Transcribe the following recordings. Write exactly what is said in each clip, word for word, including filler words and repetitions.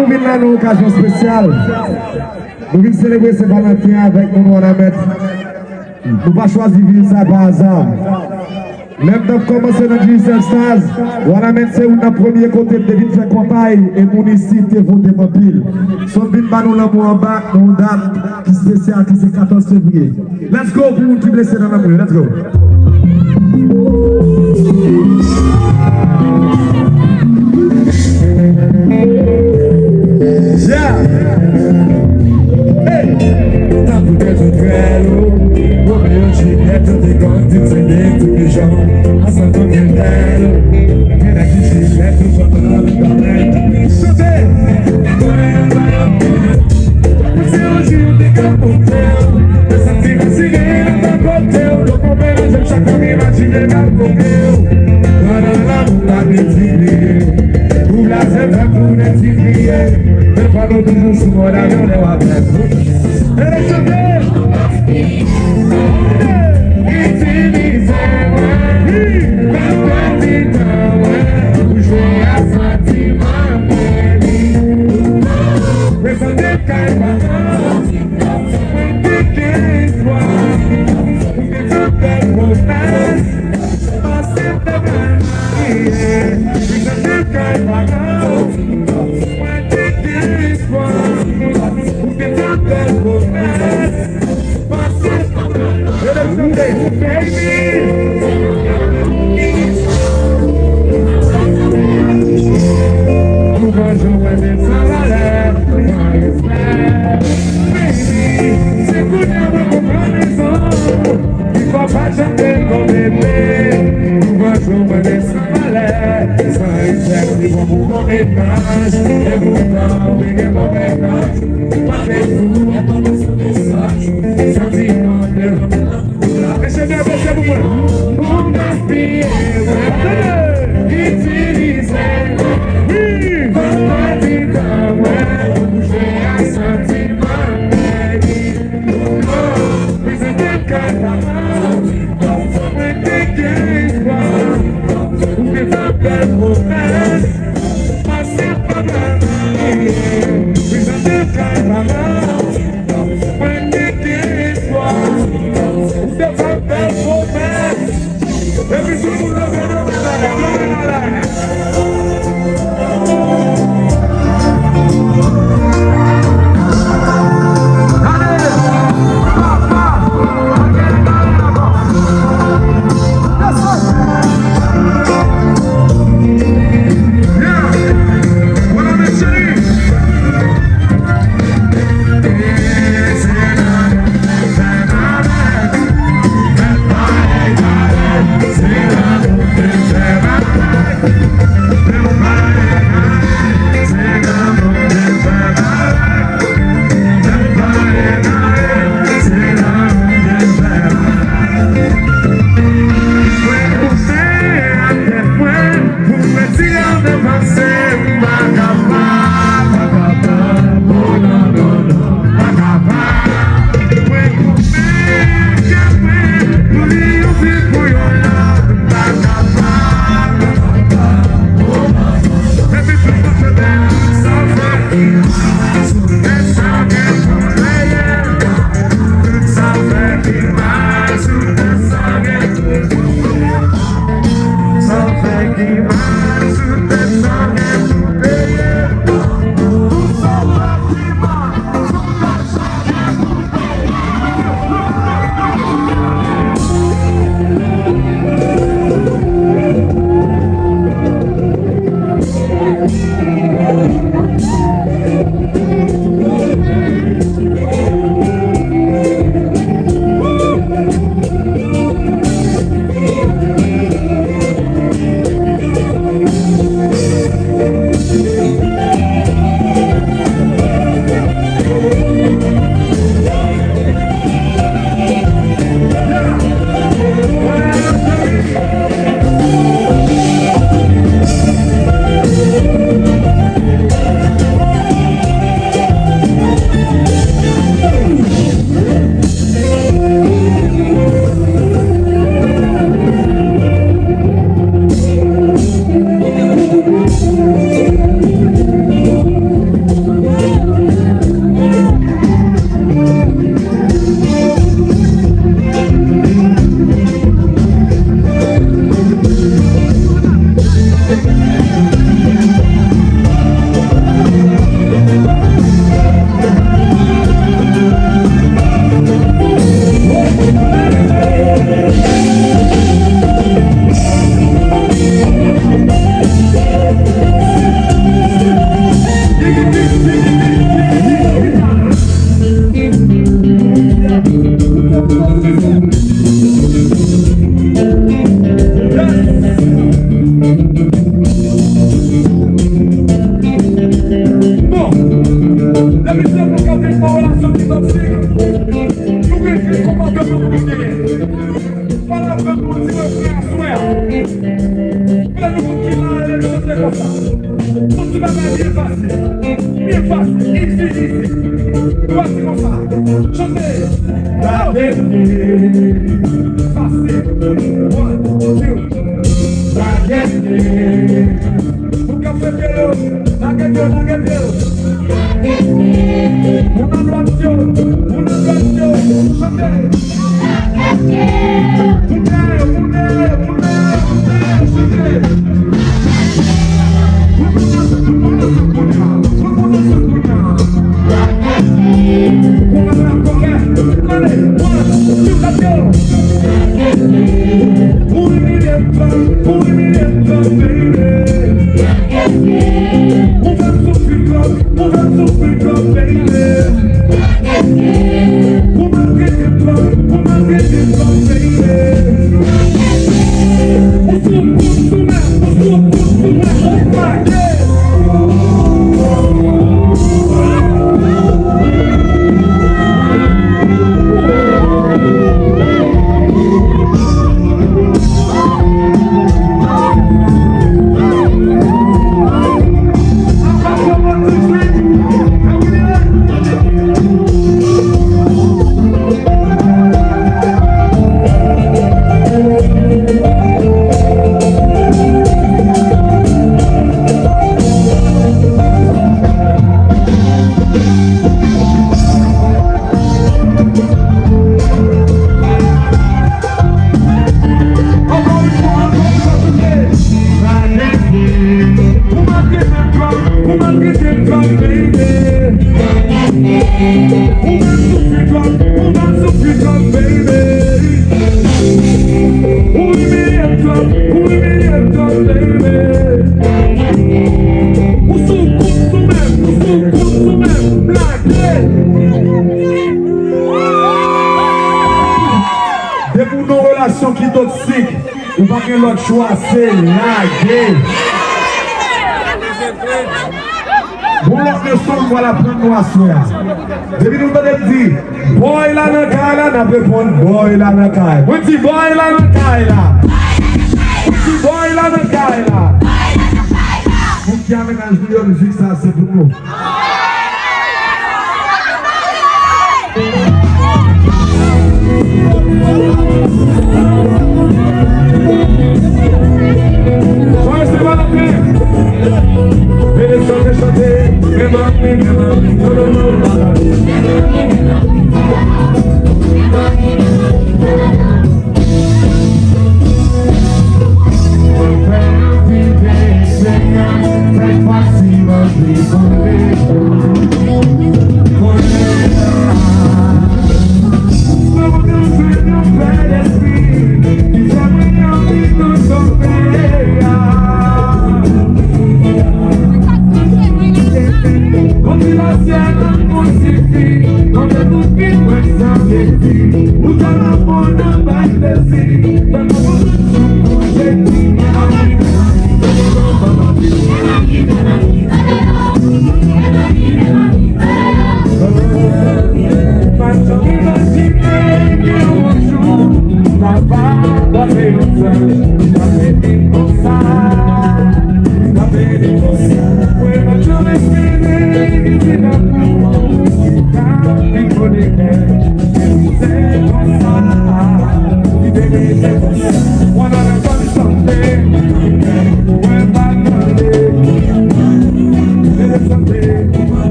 Nou vin la nan okazyon espesyal. Nou vin selebre Sen Valanten avèk moun Wanament. Nou pa chwazi vil sa pa aza. Lè m t ap kòmanse nan G S L Stars, Wanament se youn nan premye kote m te vin fè konpay e moun isit te vote m anpil. So m vin ba nou lanmou anba nan yon dat ki espesyal, ki se katòz fevriye. Let's go pou moun ki blese nan lanmou yo. Let's go. Yeah. Hey. Tankou tèt ou trè lou, Romeo Juliet yo te konn di m se de tout jan. Ansanm tankou tèl, gen nèg ki Juliet nou kontan. Chante. Mwen se yon jou te ka pote w. Mwen santi m sire nan bò kote w. Lòt mwen melanje m chak tan m imajine m ap koke w. Pandan lanmou pa multipliye, pou blaze fè tounen ti kriye. Men fò nou toujou sou mòd avyon lè w ap fè kout. Ele chante. Itilize mwen, pa pèdi tan mwen, pou jwe a santiman mwen li. Prezante kay pa mwen, mwen te gen espwa, ou te fè bèl pwomès, pase fè bèl maryaj, prezante kay pa mwen, mwen te gen espwa, ou te fè bèl pwomès. Valè, san respè, li bon pou bon menaj. E poutan, ou te gen bon menaj. Pa fè fou, santiman de. Mesye, bèl mesye pou mwen. Moun gaspiye, itilize. Wi. Konn pèdi tan mwen, pou jwe a santiman, baby. Prezante kay pa mwen. Mwen te gen espwa, ou te fè bèl pwomès. Pase pa mwen, prezante kay pa mwen. Mwen te gen espwa, ou te fè bèl pwomès. Epi tout moun leve, leve, leve, leve, leve. Bagay byen fasil. Byen fasil. Easy, easy. Nou pati konsa. Chante. Lage pye. Fasil. One, two. Lage pye. Moun k ap fete yo, lage pye yo, lage pye yo. Moun nan dwat yo, moun nan dwat yo, chante. Moun dèyè yo, moun dèyè yo, moun dèyè yo, moun dèyè yo, chante. Moun nan dwat yo, moun nan dwat yo, moun nan dwat yo. Kòmè la, kòmè. Tande, one, two, let's go. Pou imilye m twòp, pou imilye m twòp, baby. Ou fè m soufri twòp, ou fè m soufri twòp, baby. Ou maltrete m twòp, ou maltrete m twòp, baby. Ou sou, ou sou mwen, ou sou, ou sou mwen, oh my God. Ou maltrete m twòp, baby. Ou fè m soufri twòp, ou fè m soufri twòp, baby. Ou imilye m twòp, ou imilye m twòp, baby. Ou sou kout sou mwen, ou sou kout sou mwen, lage. Depi w nan relasyon ki toksik, ou pa gen lòt chwa, se lage. Gon lòt leson m pral aprann nou aswè a. Depi nou tande m di, "Bòy la nan kay la," n ap reponn, "Bòy la nan kay." Mwen di, "Bòy la nan kay la." Mwen di, "Bòy la nan kay la." Moun ki a mennaj nou yo, mizik sa se pou nou.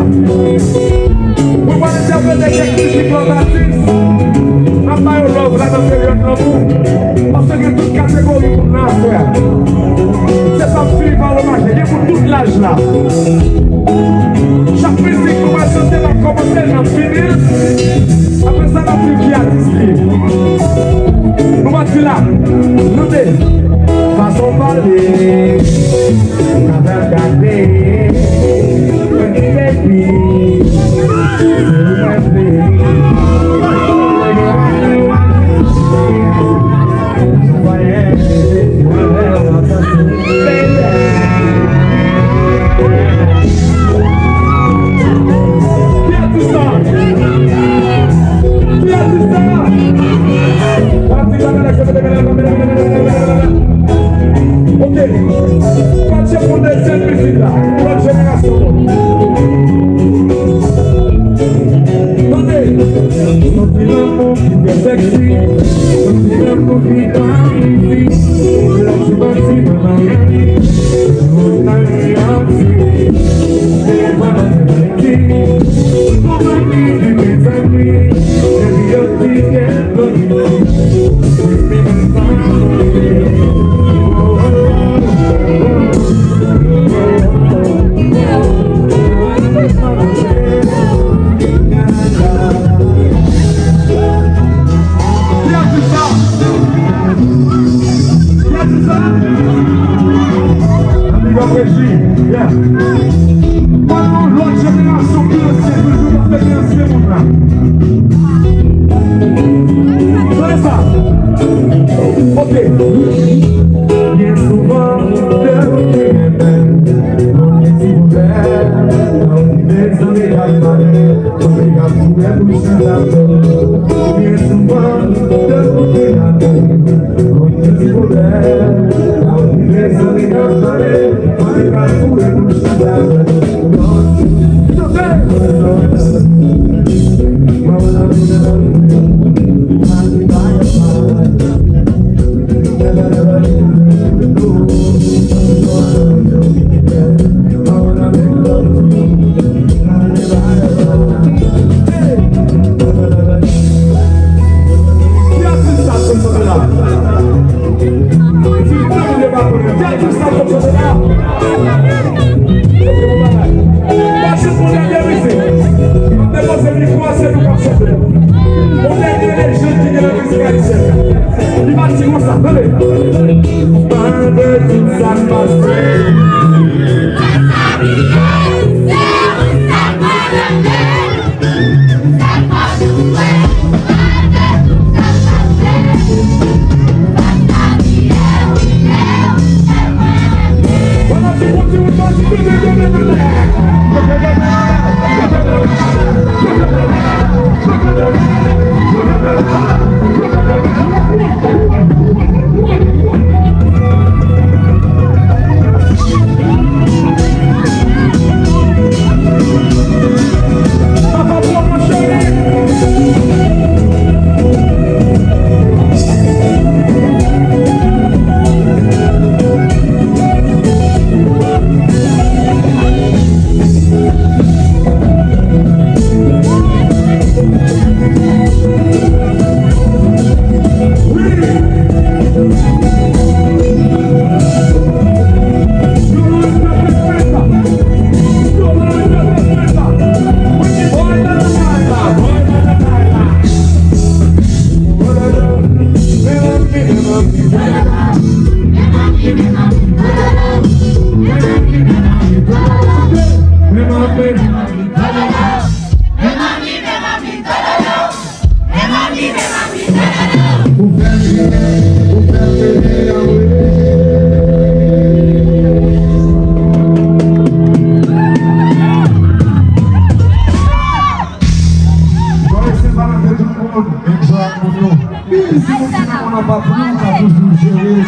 Mwen pral entèprete kèk mizik lòt atis. N ap ba yo love la nan peryòd lanmou. Paske gen tout kategori moun nan aswè a. Se sa m fini pa omaj. Gen moun tout laj la. Chak mizik nou pral chante, n ap kòmanse, n ap fini l. Apre sa, n ap di ki atis li ye. Nou pati la. Tande. Fason pale. Fason gade. Baby. Ki atis sa? Ki atis sa? Ok. Patche pou dezyèm mizik la. Pou lòt jenerasyon. Tande. Santi lanmou ki trè sèksi. Santi lanmou ki pa izi. Lè ti pati nan Miami. Mwen nan New York City. Se pa nan Ayiti. Konpani de mezanmi. Epi yo di ke Big up Reji. Yeah. Ban nou lòt jenerasyon ki ansyen toujou, paske gen ansyen moun la. Tande sa. Ok. Byen souvan, lè ou te renmen, ou gen ti pwoblèm, lè ou rive zanmi k ap pale, zanmi k ap foure bouch nan zafè. Byen souvan, lè ou te renmen, ou gen ti pwoblèm, lè ou rive zanmi k ap pale, zanmi k ap foure bouch nan zafè. Pase pou dènye mizik. M ap depoze mikwo a, se nou k ap chante. Yon dènye lejann ki gen nan mizik ayisyèn. Li pati konsa, tande. Malgre tout sa k pase. Joyeux Saint-Valentin tout moun, enjoy ak moun yo. Si moun ki nan moun nan pa pou ou, ou ka toujou jere l.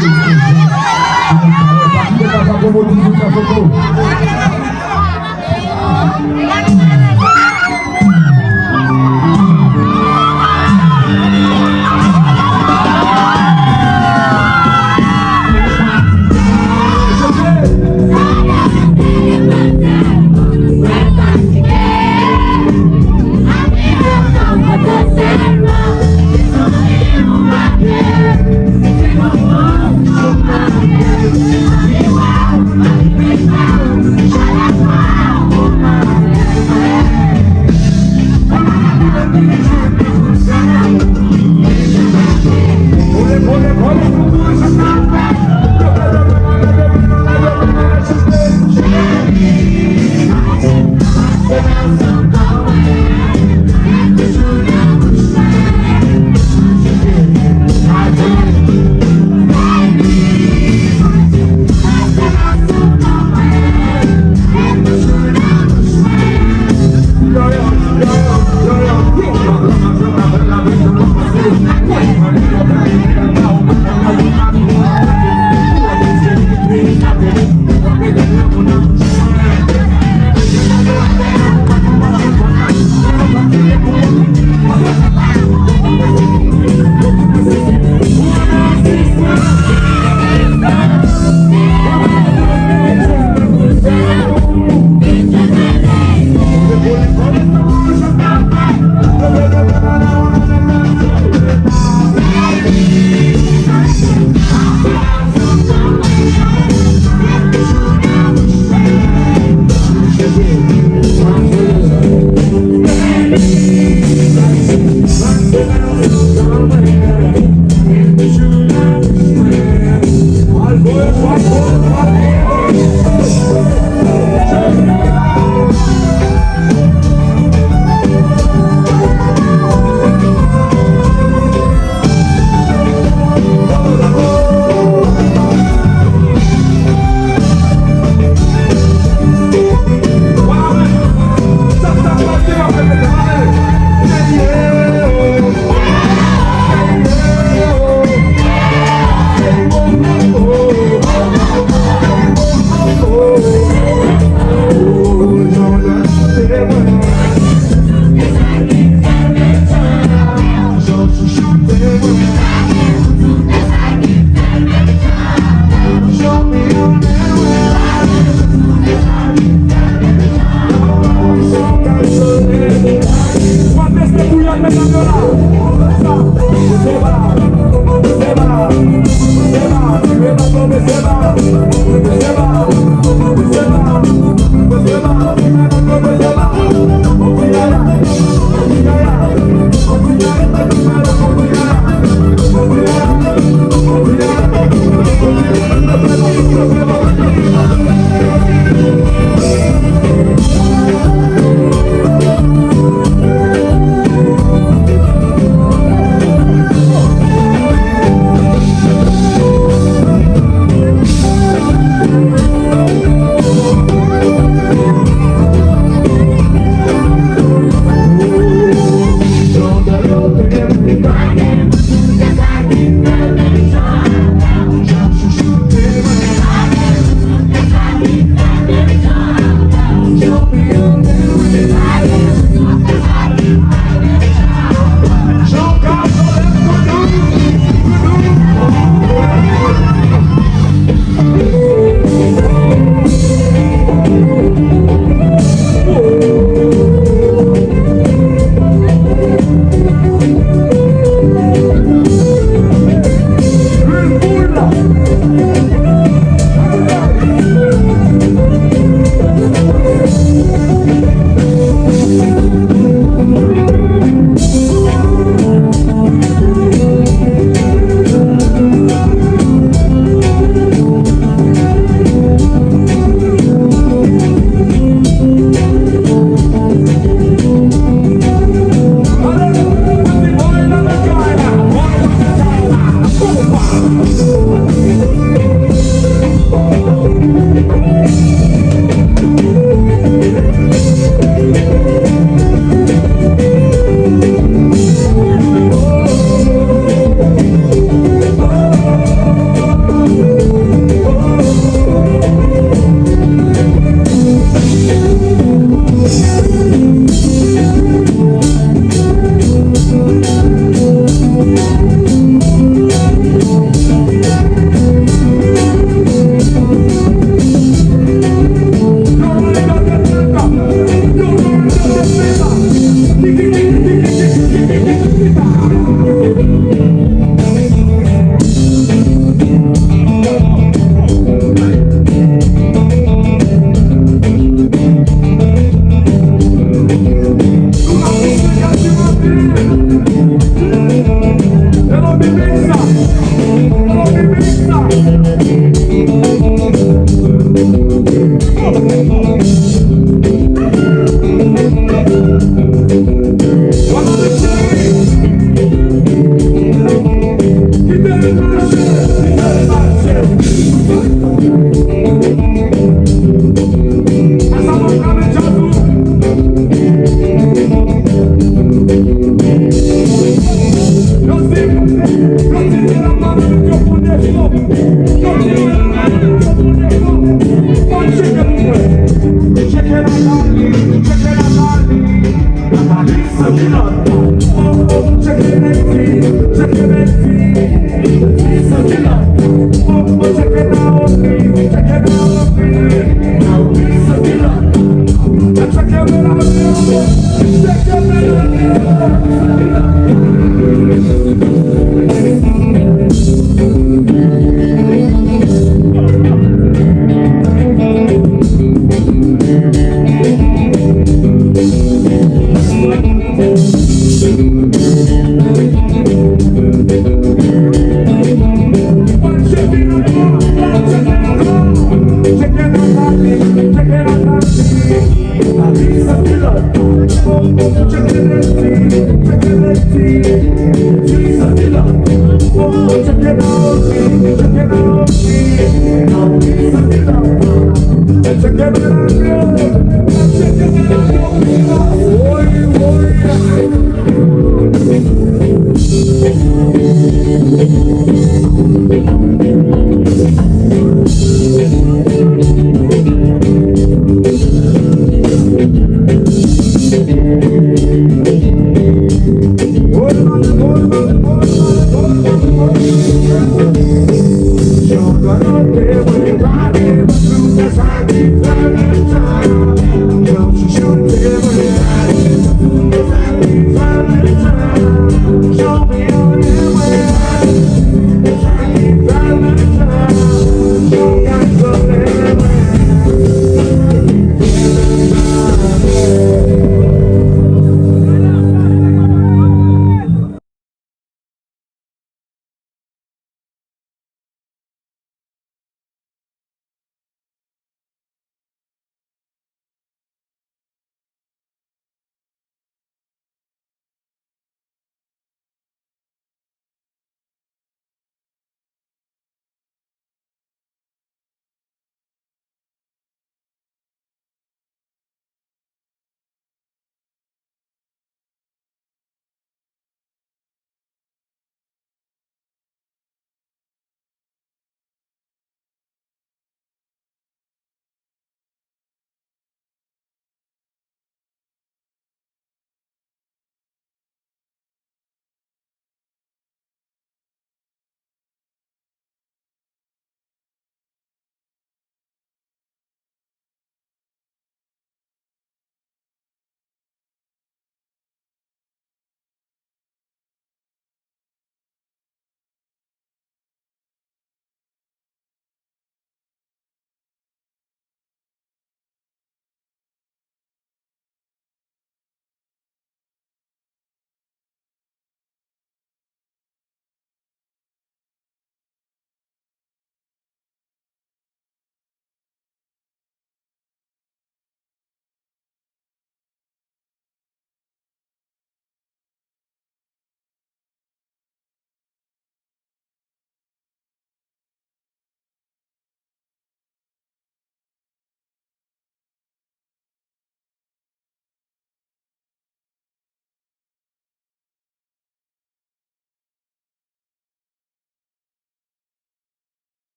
Pa kite papa Bobo toujou fè foto.